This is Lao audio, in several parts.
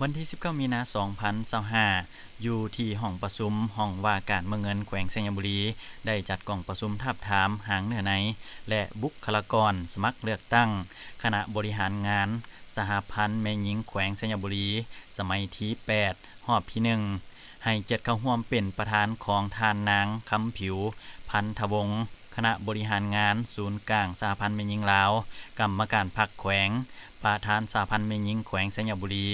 ວັນທີສິບເກົ້າ ມີນາ ສອງພັນຊາວຫ້າ ຢູ່ທີ່ຫ້ອງປະຊຸມ ຫ້ອງວ່າການເມືອງເງິນ ແຂວງໄຊຍະບູລີ ໄດ້ຈັດກອງປະຊຸມທາບທາມຮ່າງເນື້ອໃນ ແລະ ບຸກຄະລາກອນສະໝັກເລືອກຕັ້ງ ຄະນະບໍລິຫານງານສະຫະພັນແມ່ຍິງແຂວງໄຊຍະບູລີ ສະໄໝທີ ແປດ ຮອບທີ ໜຶ່ງ ໃຫ້ກຽດເຂົ້າຮ່ວມເປັນປະທານຂອງທ່ານນາງ ຄຳຜິວ ພັນທະວົງ ຄະນະບໍລິຫານງານສູນກາງສະຫະພັນແມ່ຍິງລາວ, ກຳມະການພັກແຂວງ, ປະທານສະຫະພັນແມ່ຍິງແຂວງໄຊຍະບູລີ,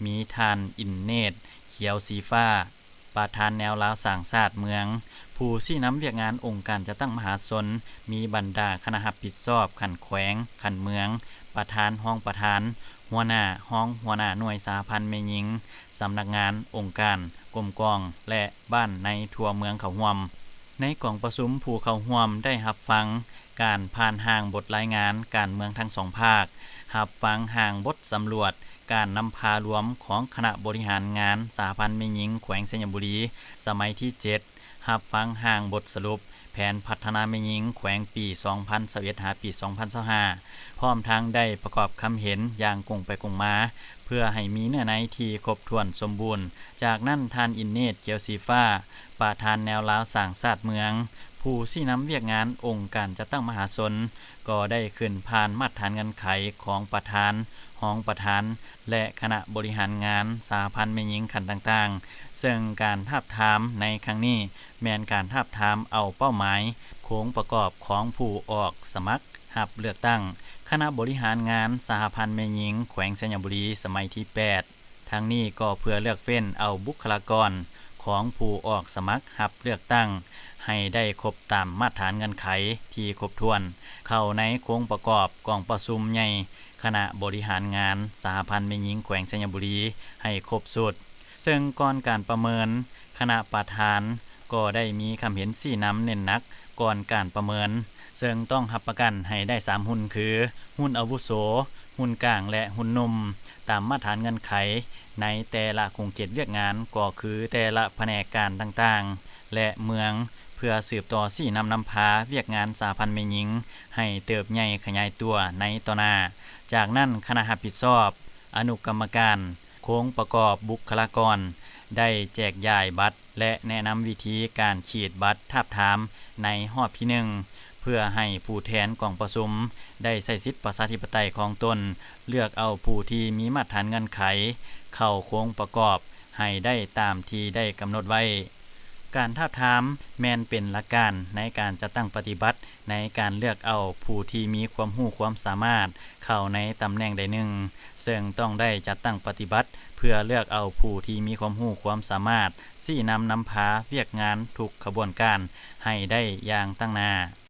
ມີທ່ານ ອິນເນດ ຂຽວສີຟ້າ ປະທານແນວລາວສ້າງຊາດເມືອງ, ຜູ້ຊີ້ນຳວຽກງານອົງການຈັດຕັ້ງມະຫາຊົນ, ມີບັນດາຄະນະຮັບຜິດຊອບຂັ້ນແຂວງ, ຂັ້ນເມືອງ, ປະທານ, ຮອງປະທານ, ຫົວໜ້າ, ຮອງຫົວໜ້າໜ່ວຍສະຫະພັນແມ່ຍິງ, ສຳນັກງານ, ອົງການ, ກົມກອງ ແລະ ບ້ານໃນທົ່ວເມືອງເຂົ້າຮ່ວມ. ໃນກອງປະຊຸມ, ຜູ້ເຂົ້າຮ່ວມໄດ້ຮັບຟັງການຜ່ານຮ່າງບົດລາຍງານການເມືອງທັງສອງພາກ, ຮັບຟັງຮ່າງບົດສຳຫຼວດການນຳພາລວມຂອງຄະນະບໍລິຫານງານສະຫະພັນແມ່ຍິງແຂວງໄຊຍະບູລີ ສະໄໝທີ ເຈັດ, ຮັບຟັງຮ່າງບົດສະຫຼຸບແຜນພັດທະນາແມ່ຍິງແຂວງປີ ສອງພັນຊາວເອັດ ຫາ ປີ ສອງພັນຊາວຫ້າ ພ້ອມທັງໄດ້ປະກອບຄຳເຫັນຢ່າງກົງໄປກົງມາ ເພື່ອໃຫ້ມີເນື້ອໃນທີ່ຄົບຖ້ວນສົມບູນ. ຈາກນັ້ນ, ທ່ານ ອິນເນດ ຂຽວສີຟ້າ ປະທານແນວລາວສ້າງຊາດເມືອງ, ຜູ້ຊີ້ນຳວຽກງານອົງການຈັດຕັ້ງມະຫາຊົນ ກໍໄດ້ຂຶ້ນຜ່ານມາດຖານເງື່ອນໄຂຂອງປະທານ, ຮອງປະທານ ແລະ ຄະນະບໍລິຫານງານສະຫະພັນແມ່ຍິງຂັ້ນຕ່າງໆ, ເຊິ່ງການທາບທາມໃນຄັ້ງນີ້ ແມ່ນການທາບທາມເອົາເປົ້າໝາຍໂຄງປະກອບຂອງຜູ້ອອກສະໝັກຮັບເລືອກຕັ້ງຄະນະບໍລິຫານງານສະຫະພັນແມ່ຍິງແຂວງໄຊຍະບູລີ ສະໄໝທີ ແປດ. ທັງນີ້ກໍເພື່ອເລືອກເຟ້ນເອົາບຸກຄະລາກອນຂອງຜູ້ອອກສະໝັກຮັບເລືອກຕັ້ງ ໃຫ້ໄດ້ຄົບຕາມມາດຖານເງື່ອນໄຂທີ່ຄົບຖ້ວນ ເຂົ້າໃນໂຄງປະກອບກອງປະຊຸມໃຫຍ່ຄະນະບໍລິຫານງານສະຫະພັນແມ່ຍິງແຂວງໄຊຍະບູລີໃຫ້ຄົບຊຸດ. ເຊິ່ງກ່ອນການປະເມີນ, ຄະນະປະທານກໍໄດ້ມີຄຳເຫັນຊີ້ນຳເນັ້ນໜັກກ່ອນການປະເມີນ, ເຊິ່ງຕ້ອງຮັບປະກັນໃຫ້ໄດ້ສາມຮຸ່ນ ຄື ຮຸ່ນອາວຸໂສ, ຮຸ່ນກາງ ແລະ ຮຸ່ນໜຸ່ມ ຕາມມາດຖານເງື່ອນໄຂໃນແຕ່ລະຂົງເຂດວຽກງານ ກໍຄືແຕ່ລະພະແນກການຕ່າງໆ ແລະ ເມືອງ ເພື່ອສືບຕໍ່ຊີ້ນຳນຳພາວຽກງານສະຫະພັນແມ່ຍິງໃຫ້ເຕີບໃຫຍ່ຂະຫຍາຍຕົວໃນຕໍ່ໜ້າ. ຈາກນັ້ນ, ຄະນະຮັບຜິດຊອບອະນຸກຳມະການໂຄງປະກອບບຸກຄະລາກອນ ໄດ້ແຈກຢາຍບັດ ແລະ ແນະນຳວິທີການຂີດບັດທາບທາມໃນຮອບທີ ໜຶ່ງ ເພື່ອໃຫ້ຜູ້ແທນກອງປະຊຸມໄດ້ໃຊ້ສິດປະຊາທິປະໄຕຂອງຕົນ ເລືອກເອົາຜູ້ທີ່ມີມາດຖານເງື່ອນໄຂເຂົ້າໂຄງປະກອບໃຫ້ໄດ້ຕາມທີ່ໄດ້ກຳນົດໄວ້. ການທາບທາມແມ່ນເປັນຫຼັກການໃນການຈັດຕັ້ງປະຕິບັດ ໃນການເລືອກເອົາຜູ້ທີ່ມີຄວາມຮູ້ຄວາມສາມາດເຂົ້າໃນຕຳແໜ່ງໃດໜຶ່ງ, ເຊິ່ງຕ້ອງໄດ້ຈັດຕັ້ງປະຕິບັດເພື່ອເລືອກເອົາຜູ້ທີ່ມີຄວາມຮູ້ຄວາມສາມາດ ຊີ້ນຳນຳພາວຽກງານທຸກຂະບວນການໃຫ້ໄດ້ຢ່າງຕັ້ງໜ້າ.